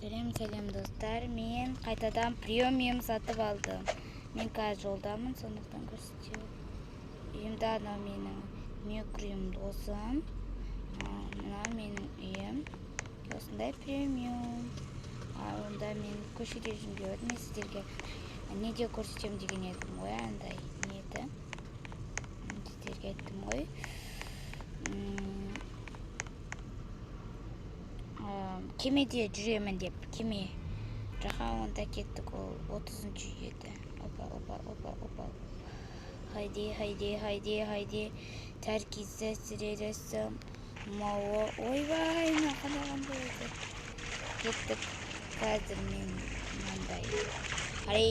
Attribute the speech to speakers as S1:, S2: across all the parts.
S1: Сәлем, сәлем, достар. Мен қайтадан премиум сатып алдым. Мен қазір жолдамын, сондықтан көрсетемін. Үйімде анау менің мекрюм досым. Мынау менің үйім. Осындай премиум. Онда мен көшеде жүргім келіп отыр. Мен сіздерге неде көрсетемін деген едім ғой, андай не еді? Сіздерге айттым ғой. Кемеде жүремін деп, кеме жаққа онда кеттік, ол 30-үй еді. Опа, опа, опа, опа. Хайди, хайди, хайди, хайди. Тәркизі сірересі. Мауы. Ойбай, мына қандай қандай еді. Кеттік. Қазір мен мынандай. Қарай,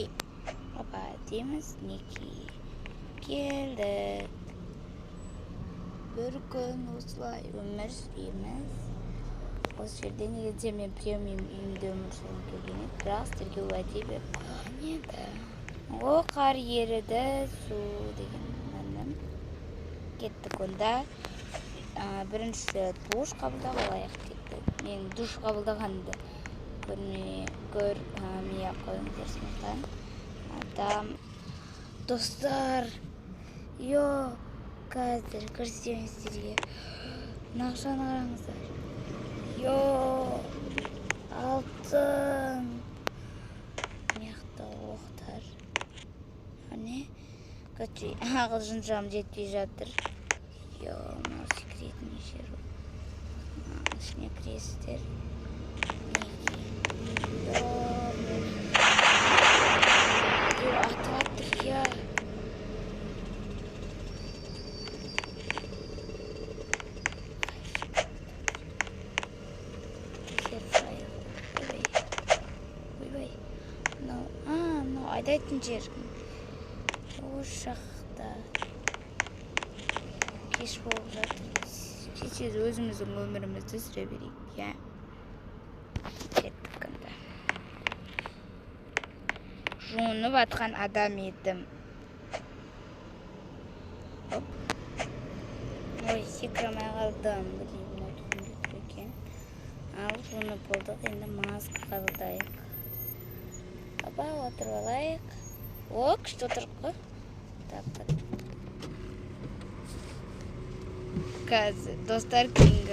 S1: опа, дейміз. Неки. Келдік. Бір күн осылай өмір сүреміз. Осы жерде негізінде мен премиум үйімде өмір сүргім келген еді, бірақ сіздерге уәде беріп қойған еді. О, қар еріді, су деген мынаны. Кеттік онда. Бірінші душ қабылдап алайық кеттік. Мен душ қабылдағанды көрмей ақ қойыңыздар, сондықтан. Адам, достар, йо, қазір көрсетемін сіздерге. Мына ақшаны қараңыздар. Йо, алтын. Мына жақта оқтар. Міне, короче, ағылшыншам жетпей жатыр. Йо, мынау секретный жер. Мынаның ішіне кіресіздер. Йо, біреу атып жатыр, иә. Ойбай, мынау, мынау айдайтын жер. Осы жақта кеш болып жатыр. Тез өзіміздің өмірімізді сүре берейік, иә. Кеттік онда. Жуынып атқан адам едім. Оп. Ой, секіре алмай қалдым. Блин, мынау түбінде тұр екен. Ал, жуынып болдық, енді маска қабылдайық. Опа, отырып алайық. О, күшті отырық қой. Так, қазір, достар, кейінгі